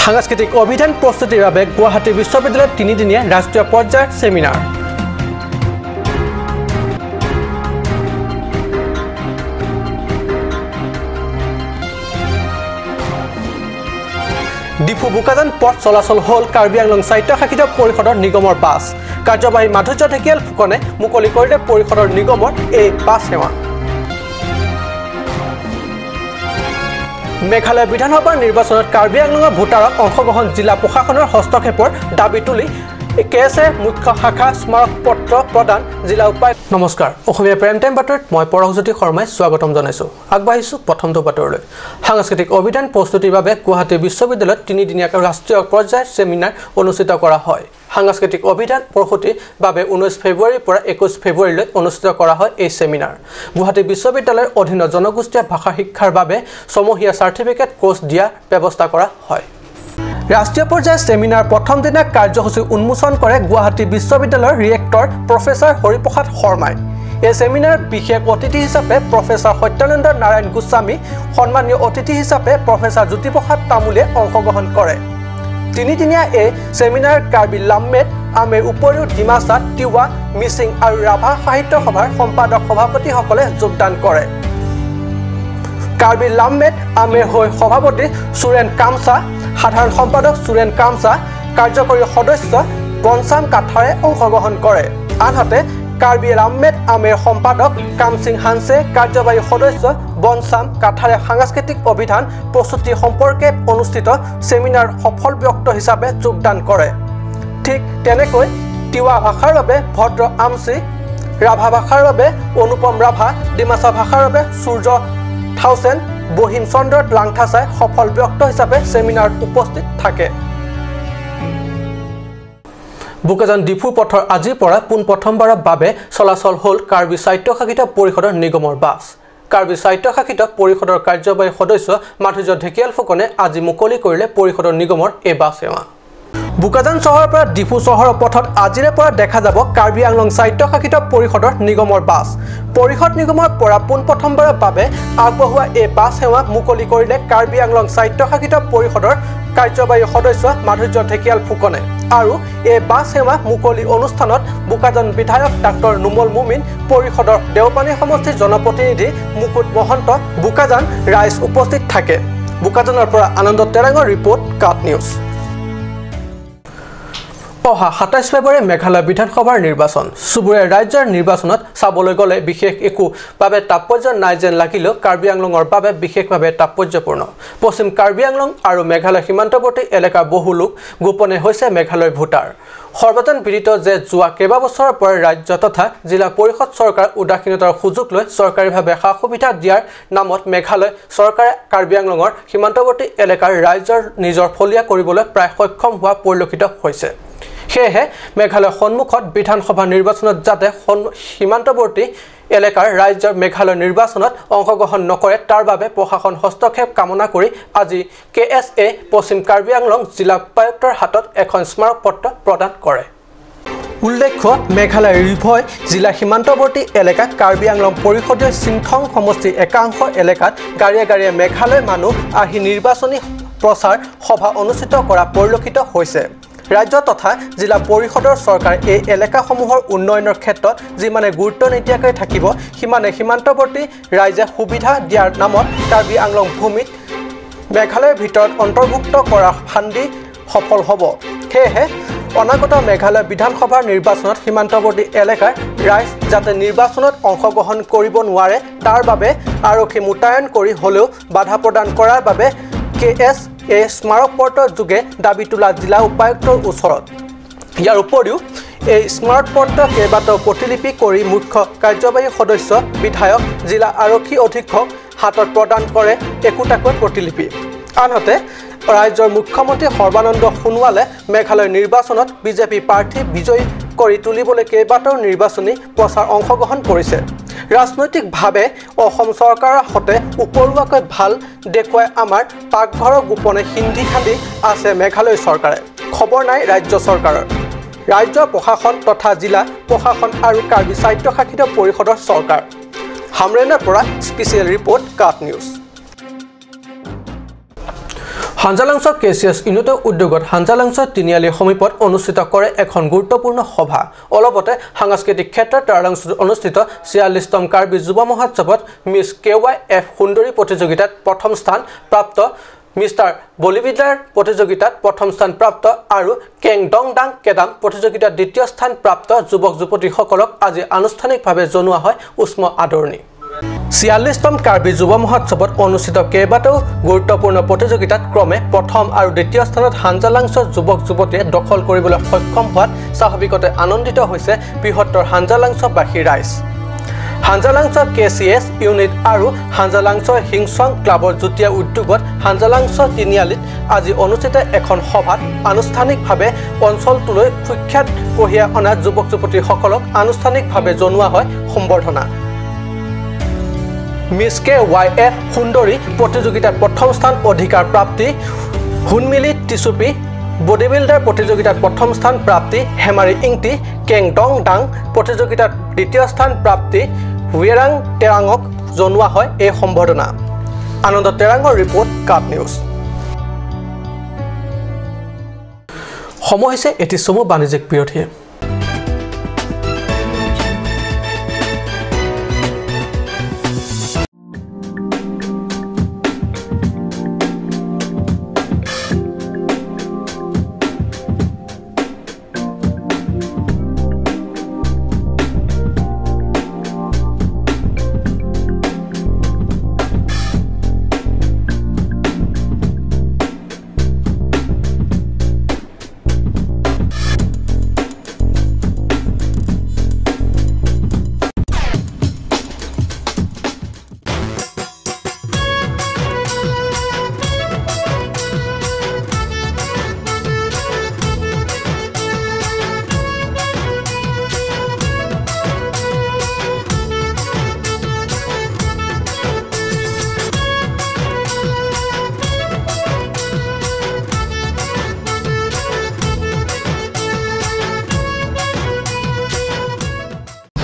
সাংস্কৃতিক অভিধান প্ৰস্তুতিৰ বাবে গুৱাহাটী বিশ্ববিদ্যালয়ত তিনিদিনীয়া ৰাষ্ট্ৰীয় পৰ্যায়ৰ ছেমিনাৰ। ডিফু বোকাজান পথ চলাচল হ'ল কাৰ্বি আংলং স্বায়ত্তশাসিত পৰিষদৰ নিগমৰ বাছ। কাৰ্যবাহী মাধুৰ্য ঢেকিয়াল ফুকনে মুকলি কৰিলে পৰিষদৰ নিগমৰ এই বাছ সেৱা। মেঘালয় বিধানসভাৰ নিৰ্বাচনত কাৰ্বি আংলঙৰ ভোটাৰক অংশগ্ৰহণ জিলা প্ৰশাসনৰ হস্তক্ষেপৰ দাবী তুলি কে এছ এ মুখ্য শাখা স্মাৰক পত্ৰ প্ৰদান জিলা উপায়ুক্ত। নমস্কাৰ, অসমীয়া প্ৰাইম টাইম বাতৰিত মই পৰশজ্যোতি শৰ্মাই স্বাগতম জনাইছোঁ। আগবাঢ়িছোঁ প্ৰথমটো বাতৰিলৈ। সাংস্কৃতিক অভিধান প্ৰস্তুতিৰ বাবে গুৱাহাটী বিশ্ববিদ্যালয়ত তিনিদিনীয়াকৈ ৰাষ্ট্ৰীয় পৰ্যায়ৰ ছেমিনাৰ অনুষ্ঠিত কৰা হয়। সাংস্কৃতিক অভিধান প্ৰস্তুতিৰ বাবে 19 ফেব্ৰুৱাৰীৰ পৰা 21 ফেব্ৰুৱাৰীলৈ অনুষ্ঠিত কৰা হয় এই ছেমিনাৰ। গুৱাহাটী বিশ্ববিদ্যালয়ৰ অধীনত জনগোষ্ঠীয় ভাষা শিক্ষাৰ বাবে ছমহীয়া চাৰ্টিফিকেট কোৰ্চ দিয়াৰ ব্যৱস্থা কৰা হয়। ৰাষ্ট্ৰীয় পৰ্যায়ৰ ছেমিনাৰ প্ৰথম দিনা কাৰ্যসূচী উন্মোচন কৰে গুৱাহাটী বিশ্ববিদ্যালয়ৰ ৰিয়েক্টৰ প্ৰফেচাৰ হৰিপ্ৰসাদ শৰ্মাই। এই ছেমিনাৰত বিশেষ অতিথি হিচাপে প্ৰফেচাৰ সত্যানন্দ নাৰায়ণ গোস্বামী, সন্মানীয় অতিথি হিচাপে প্ৰফেচাৰ জ্যোতিপ্ৰসাদ তামুলীয়ে অংশগ্ৰহণ কৰে। তিনিদিনীয়া এই ছেমিনাৰ কাৰ্বি লাম্মেট আমেৰ উপৰিও ডিমাচা, তিৱা, মিচিং আৰু ৰাভা সাহিত্য সভাৰ সম্পাদক সভাপতিসকলে যোগদান কৰে। কাৰ্বি লাম্মেট আমেৰ হৈ সভাপতি সুৰেণ কামচা, সাধাৰণ সম্পাদক সুৰেণ কামচা, কাৰ্যকৰী সদস্য বনচাম কাথাৰে অংশগ্ৰহণ কৰে। আনহাতে কাৰ্বি লাম্মেট আমেৰ সম্পাদক কামসিং হানছে, কাৰ্যবাহী সদস্য বনচাম কাথাৰে সাংস্কৃতিক অভিধান প্ৰস্তুতি সম্পৰ্কে অনুষ্ঠিত ছেমিনাৰ সফল ব্যক্ত হিচাপে যোগদান কৰে। ঠিক তেনেকৈ তিৱা ভাষাৰ বাবে ভদ্ৰ আমচি, ৰাভা ভাষাৰ বাবে অনুপম ৰাভা, ডিমাচা ভাষাৰ বাবে সূৰ্য থাউচেন, বহিম চন্দ্ৰ লাংথাচাই সফল ব্যক্ত হিচাপে ছেমিনাৰত উপস্থিত থাকে। বোকাজান ডিফু পথৰ আজিৰ পৰা পোনপ্ৰথমবাৰৰ বাবে চলাচল হ'ল কাৰ্বি স্বায়ত্তশাসিত পৰিষদৰ নিগমৰ বাছ। কাৰ্বি স্বায়ত্তশাসিত পৰিষদৰ কাৰ্যবাহী সদস্য মাধুৰ্য ঢেকিয়াল ফুকনে আজি মুকলি কৰিলে পৰিষদৰ নিগমৰ এই বাছ সেৱা। বোকাজান চহৰৰ পৰা ডিফু চহৰৰ পথত আজিৰে পৰা দেখা যাব কাৰ্বি আংলং স্বায়ত্তশাসিত পৰিষদৰ নিগমৰ বাছ। পৰিষদ নিগমৰ পৰা পোনপ্ৰথমবাৰৰ বাবে আগবঢ়োৱা এই বাছ সেৱা মুকলি কৰিলে কাৰ্বি আংলং স্বায়ত্তশাসিত পৰিষদৰ কাৰ্যবাহী সদস্য মাধুৰ্য ঢেকিয়াল ফুকনে। আৰু এই বাছ সেৱা মুকলি অনুষ্ঠানত বোকাজান বিধায়ক ডাক্তৰ নুমল মুমিন, পৰিষদৰ দেওপানী সমষ্টিৰ জনপ্ৰতিনিধি মুকুট মহন্ত, বোকাজান ৰাইজ উপস্থিত থাকে। বোকাজানৰ পৰা আনন্দ তেৰাঙৰ ৰিপৰ্ট, কাট নিউজ। অহা 27 ফেব্ৰুৱাৰী মেঘালয় বিধানসভাৰ নিৰ্বাচন। চুবুৰীয়া ৰাজ্যৰ নিৰ্বাচনত চাবলৈ গ'লে বিশেষ একো বাবে তাৎপৰ্য নাই যেন লাগিলেও কাৰ্বি আংলঙৰ বাবে বিশেষভাৱে তাৎপৰ্যপূৰ্ণ। পশ্চিম কাৰ্বি আংলং আৰু মেঘালয় সীমান্তৱৰ্তী এলেকাৰ বহু লোক গোপনে হৈছে মেঘালয়ৰ ভোটাৰ। সৰ্বজন বিদিত যে যোৱা কেইবাবছৰৰ পৰা ৰাজ্য তথা জিলা পৰিষদ চৰকাৰ উদাসীনতাৰ সুযোগ লৈ চৰকাৰীভাৱে সা সুবিধা দিয়াৰ নামত মেঘালয় চৰকাৰে কাৰ্বি আংলঙৰ সীমান্তৱৰ্তী এলেকাৰ ৰাজ্যৰ নিজৰ ফলীয়া কৰিবলৈ প্ৰায় সক্ষম হোৱা পৰিলক্ষিত হৈছে। সেয়েহে মেঘালয়ৰ সন্মুখত বিধানসভা নিৰ্বাচনত যাতে সীমান্তৱৰ্তী এলেকাৰ ৰাজ্যৰ মেঘালয় নিৰ্বাচনত অংশগ্ৰহণ নকৰে তাৰ বাবে প্ৰশাসন হস্তক্ষেপ কামনা কৰি আজি কে এছ এ পশ্চিম কাৰ্বি আংলং জিলা উপায়ুক্তৰ হাতত এখন স্মাৰকপত্ৰ প্ৰদান কৰে। উল্লেখ্য, মেঘালয়ৰ ৰিভয় জিলা সীমান্তৱৰ্তী এলেকা কাৰ্বি আংলং পৰিষদীয় চিংথং সমষ্টিৰ একাংশ এলেকাত গাড়ীয়ে গাড়ীয়ে মেঘালয় মানুহ আহি নিৰ্বাচনী প্ৰচাৰ সভা অনুষ্ঠিত কৰা পৰিলক্ষিত হৈছে। ৰাজ্য তথা জিলা পৰিষদৰ চৰকাৰ এই এলেকাসমূহৰ উন্নয়নৰ ক্ষেত্ৰত যিমানে গুৰুত্ব নিদিয়াকৈ থাকিব সিমানে সীমান্তৱৰ্তী ৰাইজে সুবিধা দিয়াৰ নামত কাৰ্বি আংলং ভূমিত মেঘালয়ৰ ভিতৰত অন্তৰ্ভুক্ত কৰা ফান্দি সফল হ'ব। সেয়েহে অনাগত মেঘালয় বিধানসভাৰ নিৰ্বাচনত সীমান্তৱৰ্তী এলেকাৰ ৰাইজ যাতে নিৰ্বাচনত অংশগ্ৰহণ কৰিব নোৱাৰে তাৰ বাবে আৰক্ষী মোতায়েন কৰি হ'লেও বাধা প্ৰদান কৰাৰ বাবে কে এছ এ স্মাৰকপত্ৰৰ যোগে দাবী তোলা জিলা উপায়ুক্তৰ ওচৰত। ইয়াৰ উপৰিও এই স্মাৰকপত্ৰ কেইবাটাও প্ৰতিলিপি কৰি মুখ্য কাৰ্যবাহী সদস্য, বিধায়ক, জিলা আৰক্ষী অধীক্ষক হাতত প্ৰদান কৰে একোটাকৈ প্ৰতিলিপি। আনহাতে ৰাজ্যৰ মুখ্যমন্ত্ৰী সৰ্বানন্দ সোণোৱালে মেঘালয় নিৰ্বাচনত বিজেপি প্ৰাৰ্থী বিজয়ী কৰি তুলিবলৈ কেইবাটাও নিৰ্বাচনী প্ৰচাৰ অংশগ্ৰহণ কৰিছে। ৰাজনৈতিকভাৱে অসম চৰকাৰৰ সৈতে উপৰুৱাকৈ ভাল দেখুৱাই আমাৰ পাকঘৰৰ গোপনে হিন্দী খান্দি আছে মেঘালয় চৰকাৰে। খবৰ নাই ৰাজ্য চৰকাৰৰ। ৰাজ্যৰ প্ৰশাসন তথা জিলা প্ৰশাসন আৰু কাৰ্বি স্বায়ত্তশাসিত পৰিষদৰ চৰকাৰ। হামৰেনৰ পৰা স্পেচিয়েল ৰিপৰ্ট, কাট নিউজ। হাঞ্জালাংছ কে চি এছ ইউনিটৰ উদ্যোগত হাঞ্জালাংছ তিনিআলিৰ সমীপত অনুষ্ঠিত কৰে এখন গুৰুত্বপূৰ্ণ সভা। অলপতে সাংস্কৃতিক ক্ষেত্ৰত তাৰালাংছত অনুষ্ঠিত 46তম কাৰ্বি যুৱ মহোৎসৱত মিছ কে ৱাই এফ সুন্দৰী প্ৰতিযোগিতাত প্ৰথম স্থান প্ৰাপ্ত, মিষ্টাৰ বলিবিদাৰ প্ৰতিযোগিতাত প্ৰথম স্থান প্ৰাপ্ত আৰু কেং ডং ডাং কেদাম প্ৰতিযোগিতাত দ্বিতীয় স্থান প্ৰাপ্ত যুৱক যুৱতীসকলক আজি আনুষ্ঠানিকভাৱে জনোৱা হয় উষ্ম আদৰণি। 46তম কাৰ্বি যুৱ মহোৎসৱত অনুষ্ঠিত কেইবাটাও গুৰুত্বপূৰ্ণ প্ৰতিযোগিতাত ক্ৰমে প্ৰথম আৰু দ্বিতীয় স্থানত হাঞ্জালাংছৰ যুৱক যুৱতীয়ে দখল কৰিবলৈ সক্ষম হোৱাত স্বাভাৱিকতে আনন্দিত হৈছে বৃহত্তৰ হাঞ্জালাংছবাসী ৰাইজ। হাঞ্জালাংছ কে চি এছ ইউনিট আৰু হাঞ্জালাংছ হিংচং ক্লাবৰ যুটীয়া উদ্যোগত হাঞ্জালাংছ তিনিআলিত আজি অনুষ্ঠিত এখন সভাত আনুষ্ঠানিকভাৱে অঞ্চলটোলৈ সুখ্যাত কঢ়িয়াই অনা যুৱক যুৱতীসকলক আনুষ্ঠানিকভাৱে জনোৱা হয় সম্বৰ্ধনা। মিছ কে ৱাই এফ সুন্দৰী প্ৰতিযোগিতাত প্ৰথম স্থান অধিকাৰ প্ৰাপ্তি হুনমিলি টিচুপি, বডি বিল্ডাৰ প্ৰতিযোগিতাত প্ৰথম স্থান প্ৰাপ্তি হেমাৰী ইংটি, কেং ডং ডাং প্ৰতিযোগিতাত দ্বিতীয় স্থান প্ৰাপ্তি ৱেৰাং তেৰাঙক জনোৱা হয় এই সম্বৰ্ধনা। আনন্দ তেৰাঙৰ ৰিপৰ্ট, কাপ নিউজ। সময় হৈছে এটি চমু বাণিজ্যিক বিৰতিৰ।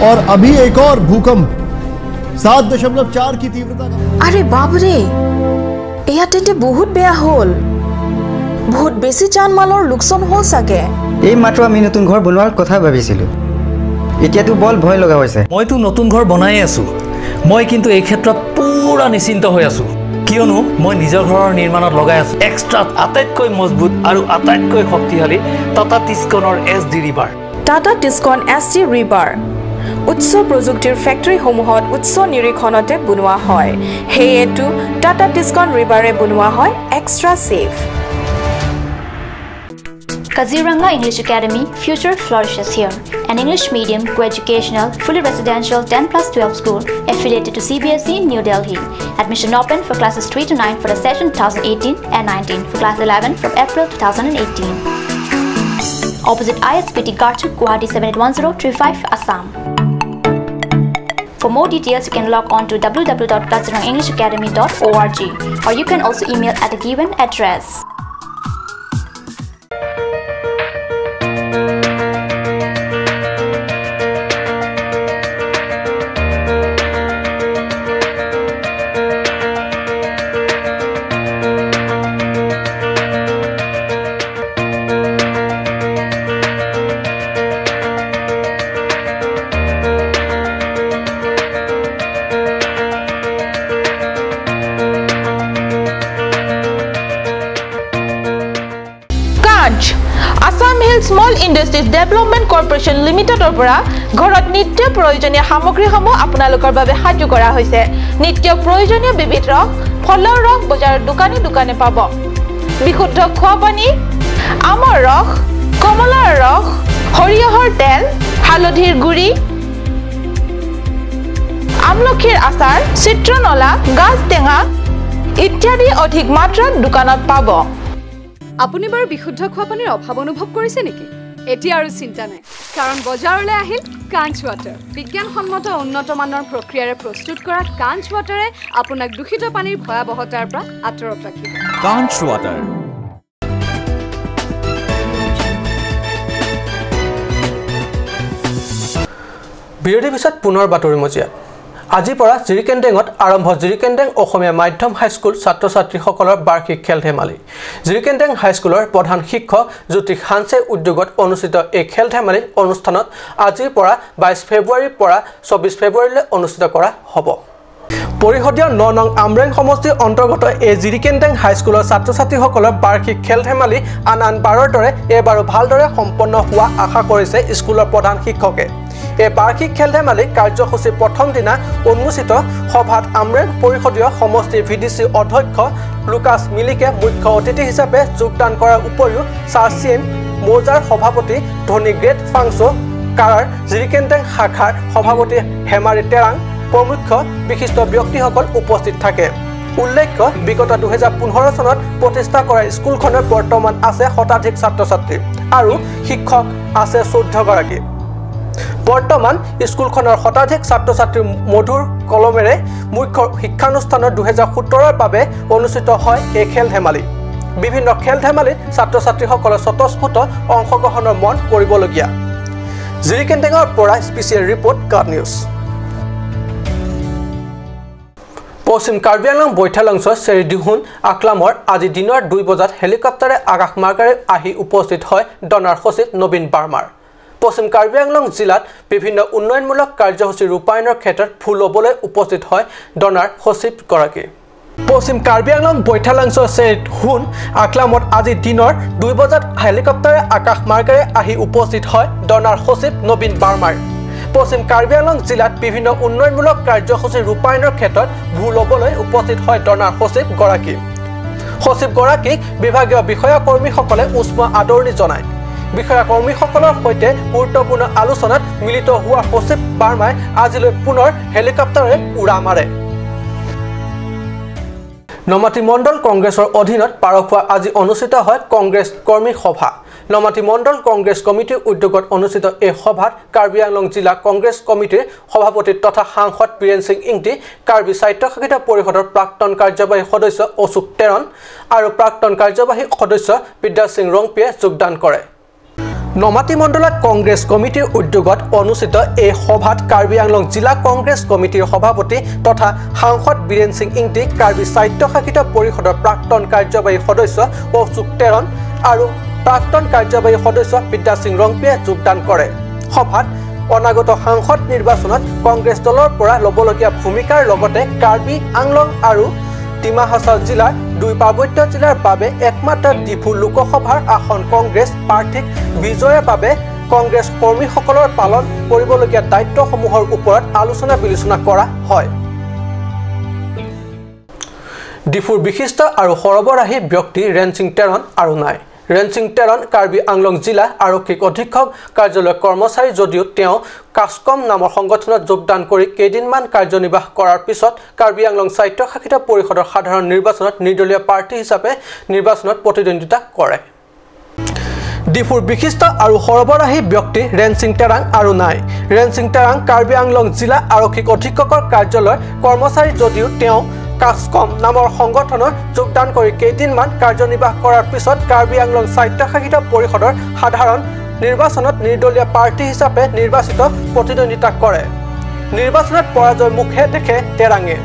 और अभी एक और भूकंप 7.4 की तीव्रता का। अरे बाप रे, এয়া তেন্তে বহুত বেয়া হ'ল। বহুত বেছি জানমালৰ লোকচান হ'ল চাগে। এই মাত্ৰ আমি নতুন ঘৰ বনোৱাৰ কথা ভাবিছিলো, এতিয়াতো বল ভয় লগা হৈছে। মইতো নতুন ঘৰ বনাই আছো, মই কিন্তু এই ক্ষেত্ৰত পুৰা নিশ্চিন্ত হৈ আছো, কিয়নো মই নিজৰ ঘৰৰ নিৰ্মাণত লগাই আছো এক্সট্ৰা আটাইতকৈ মজবুত আৰু আটাইতকৈ শক্তিশালী Tata টিস্কনৰ S D rebar. Tata Tiscon S D rebar উচ্চ প্ৰযুক্তিৰ ফেক্টৰীসমূহত উচ্চ নিৰীক্ষণতে বনোৱা হয়, সেয়েতো টাটা টিস্কন ৰিবাৰে বনোৱা হয় extra safe. Kaziranga English Academy, future flourishes here. An English medium, co-educational, fully residential 10+12 school affiliated to CBSE, New Delhi. Admission open for classes 3 to 9 for the session 2018 and 19 for class 11 from April 2018. Opposite ISBT Garchuk, Guwahati 781035, Assam. For more details, you can log on to www.kazirangaenglishacademy.org or you can also email at the given address. Assam Hill Small Industries Development Corporation লিমিটেডৰ পৰা ঘৰত নিত্য প্ৰয়োজনীয় সামগ্ৰীসমূহ আপোনালোকৰ বাবে সাজু কৰা হৈছে। নিত্য প্ৰয়োজনীয় বিবিধ ৰস, ফলৰ ৰস বজাৰৰ দোকানে দোকানে পাব। বিশুদ্ধ খোৱা পানী, আমৰ ৰস, কমলাৰ ৰস, সৰিয়হৰ তেল, হালধিৰ গুড়ি, আমলখিৰ আচাৰ, চিত্ৰনলা, গাজ টেঙা ইত্যাদি অধিক মাত্ৰাত দোকানত পাব। আপুনি বাৰু বিশুদ্ধ খোৱা পানীৰ অভাৱ অনুভৱ কৰিছে নেকি? এতিয়া আৰু চিন্তা নাই, কাৰণ বজাৰলৈ আহিল কাঞ্চ ৱাটাৰ। বিজ্ঞানসন্মত উন্নত মানৰ প্ৰক্ৰিয়াৰে প্ৰস্তুত কৰা কাঞ্চ ৱাটাৰে আপোনাক দূষিত পানীৰ ভয়াৱহতাৰ পৰা আঁতৰত ৰাখিব। কাঞ্চ ৱাটাৰ। বিৰতিৰ পিছত পুনৰ বাতৰি মজিয়াত। আজিৰ পৰা জিৰিকেন্দেঙত আৰম্ভ জিৰিকেন্দেং অসমীয়া মাধ্যম হাইস্কুল ছাত্ৰ ছাত্ৰীসকলৰ বাৰ্ষিক খেল ধেমালি। জিৰিকেন্দেং হাইস্কুলৰ প্ৰধান শিক্ষক জ্যোতি হানছে উদ্যোগত অনুষ্ঠিত এই খেল ধেমালি অনুষ্ঠানত আজিৰ পৰা 22 ফেব্ৰুৱাৰীৰ পৰা 24 ফেব্ৰুৱাৰীলৈ অনুষ্ঠিত কৰা হ'ব। পৰিষদীয় 9 নং আমৰেং সমষ্টিৰ অন্তৰ্গত এই জিৰিকেন্দেং হাইস্কুলৰ ছাত্ৰ ছাত্ৰীসকলৰ বাৰ্ষিক খেল ধেমালি আন আন বাৰৰ দৰে এইবাৰো ভালদৰে সম্পন্ন হোৱা আশা কৰিছে স্কুলৰ প্ৰধান শিক্ষকে। এই বাৰ্ষিক খেল ধেমালি কাৰ্যসূচীৰ প্ৰথম দিনা উন্মোচিত সভাত আমৰেং পৰিষদীয় সমষ্টিৰ ভিডিচি অধ্যক্ষ লুকাছ মিলিকে মুখ্য অতিথি হিচাপে যোগদান কৰাৰ উপৰিও চাৰ্চিয়েম মৌজাৰ সভাপতি ধনী গ্ৰেট ফাংচো কাৰাৰ জিৰিকেন্দেং শাখাৰ সভাপতি হেমাৰী টেৰাং প্ৰমুখ্য বিশিষ্ট ব্যক্তিসকল উপস্থিত থাকে। উল্লেখ্য, বিগত 2015 চনত প্ৰতিষ্ঠা কৰা স্কুলখনৰ বৰ্তমান আছে শতাধিক ছাত্ৰ ছাত্ৰী আৰু শিক্ষক আছে 14 গৰাকী। বৰ্তমান স্কুলখনৰ শতাধিক ছাত্ৰ ছাত্ৰীৰ মধুৰ কলমেৰে মুখ্য শিক্ষানুষ্ঠানৰ 2017ৰ বাবে অনুষ্ঠিত হয় এই খেল ধেমালি। বিভিন্ন খেল ধেমালিত ছাত্ৰ ছাত্ৰীসকলৰ স্বতঃস্ফূৰ্ত অংশগ্ৰহণৰ মন কৰিবলগীয়া। জিৰিকেন্দেঙৰ পৰা স্পেচিয়েল ৰিপৰ্ট, কাট নিউজ। পশ্চিম কাৰ্বি আংলং বৈঠালাংছৰ চেৰিদিহুন আকলামৰ আজি দিনৰ 2 বজাত হেলিকপ্টাৰে আকাশমাৰ্গেৰে আহি উপস্থিত হয় ডনাৰ সচিব নবীন বাৰ্মাৰ। পশ্চিম কাৰ্বি আংলং জিলাত বিভিন্ন উন্নয়নমূলক কাৰ্যসূচী ৰূপায়ণৰ ক্ষেত্ৰত ভুল ল'বলৈ উপস্থিত হয় ডনাৰ সচিবগৰাকী। পশ্চিম কাৰ্বি আংলং বৈঠালাংছৰ চেৰিদিহুন আকলামত আজি দিনৰ 2 বজাত হেলিকপ্টাৰে আকাশমাৰ্গেৰে আহি উপস্থিত হয় ডনাৰ সচিব নবীন বাৰ্মাৰ। পশ্চিম কাৰ্বি আংলং জিলাত বিভিন্ন উন্নয়নমূলক কাৰ্যসূচী ৰূপায়ণৰ ক্ষেত্ৰত ভুল ল'বলৈ উপস্থিত হয় ডনাৰ সচিবগৰাকী। সচিবগৰাকীক বিভাগীয় বিষয়াকৰ্মীসকলে উষ্ম আদৰণি জনায়। বিষয়াকৰ্মীসকলৰ সৈতে গুৰুত্বপূৰ্ণ আলোচনাত মিলিত হোৱা সচিব বাৰ্মাই আজিলৈ পুনৰ হেলিকপ্টাৰে উৰা মাৰে। নমাটি মণ্ডল কংগ্ৰেছৰ অধীনত পাৰখোৱা আজি অনুষ্ঠিত হয় কংগ্ৰেছ কৰ্মী সভা। নমাটি মণ্ডল কংগ্ৰেছ কমিটিৰ উদ্যোগত অনুষ্ঠিত এই সভাত কাৰ্বি আংলং জিলা কংগ্ৰেছ কমিটিৰ সভাপতি তথা সাংসদ বীৰেন সিং ইংতি, কাৰ্বি স্বায়ত্তশাসিত পৰিষদৰ প্ৰাক্তন কাৰ্যবাহী সদস্য অশোক টেৰণ আৰু প্ৰাক্তন কাৰ্যবাহী সদস্য বিদ্যা সিং ৰংপিয়ে যোগদান কৰে। নমাটি মণ্ডলত কংগ্ৰেছ কমিটিৰ উদ্যোগত অনুষ্ঠিত এই সভাত কাৰ্বি আংলং জিলা কংগ্ৰেছ কমিটিৰ সভাপতি তথা সাংসদ বীৰেন সিং ইংতি, কাৰ্বি স্বায়ত্তশাসিত পৰিষদৰ প্ৰাক্তন কাৰ্যবাহী সদস্য অশোক টেৰণ আৰু প্ৰাক্তন কাৰ্যবাহী সদস্য বিদ্যা সিং ৰংপিয়ে যোগদান কৰে। সভাত অনাগত সাংসদ নিৰ্বাচনত কংগ্ৰেছ দলৰ পৰা ল'বলগীয়া ভূমিকাৰ লগতে কাৰ্বি আংলং আৰু ডিমা হাছাও জিলাৰ দুই পাৰ্বত্য জিলাৰ বাবে একমাত্ৰ ডিফু লোকসভাৰ আসন কংগ্ৰেছ প্ৰাৰ্থীক বিজয়ৰ বাবে কংগ্ৰেছ কৰ্মীসকলৰ পালন কৰিবলগীয়া দায়িত্বসমূহৰ ওপৰত আলোচনা বিলোচনা কৰা হয়। ডিফুৰ বিশিষ্ট আৰু সৰবৰাহী ব্যক্তি ৰেনচিং টেৰণ আৰু নাই। ৰেনচিং টেৰণ কাৰ্বি আংলং জিলা আৰক্ষী অধীক্ষক কাৰ্যালয়ৰ কৰ্মচাৰী যদিও তেওঁ কাস্কম নামৰ সংগঠনত যোগদান কৰি কেইদিনমান কাৰ্যনিৰ্বাহ কৰাৰ পিছত কাৰ্বি আংলং স্বায়ত্তশাসিত পৰিষদৰ সাধাৰণ নিৰ্বাচনত নিৰ্দলীয় প্ৰাৰ্থী হিচাপে নিৰ্বাচনত প্ৰতিদ্বন্দ্বিতা কৰে। ডিফুৰ বিশিষ্ট আৰু সৰবৰাহী ব্যক্তি ৰেনচিং টেৰাং আৰু নাই। ৰেনচিং টেৰাং কাৰ্বি আংলং জিলা আৰক্ষী অধীক্ষকৰ কাৰ্যালয়ৰ কৰ্মচাৰী যদিও তেওঁ কাস্কম নামৰ সংগঠনত যোগদান কৰি কেইদিনমান কাৰ্যনিৰ্বাহ কৰাৰ পিছত কাৰ্বি আংলং স্বায়ত্তশাসিত পৰিষদৰ সাধাৰণ নিৰ্বাচনত নিৰ্দলীয় প্ৰাৰ্থী হিচাপে নিৰ্বাচিত প্ৰতিদ্বন্দ্বিতা কৰে। নিৰ্বাচনত পৰাজয় মুখে দেখে টেৰাঙে।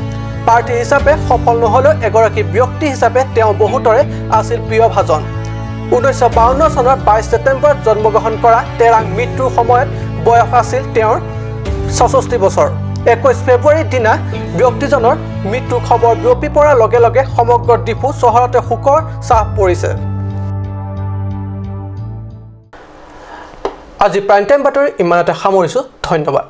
প্ৰাৰ্থী হিচাপে সফল নহ'লেও এগৰাকী ব্যক্তি হিচাপে তেওঁ বহুতৰে আছিল প্ৰিয়ভাজন। 1952 চনৰ 22 ছেপ্টেম্বৰত জন্মগ্ৰহণ কৰা টেৰাং মৃত্যুৰ সময়ত বয়স আছিল তেওঁৰ 66 বছৰ। 21 ফেব্ৰুৱাৰীৰ দিনা ব্যক্তিজনৰ মৃত্যুৰ খবৰ বিয়পি পৰাৰ লগে লগে সমগ্ৰ ডিফু চহৰতে শোকৰ ছাঁ পৰিছে। আজি প্ৰাইম টাইম বাতৰি ইমানতে সামৰিছোঁ। ধন্যবাদ।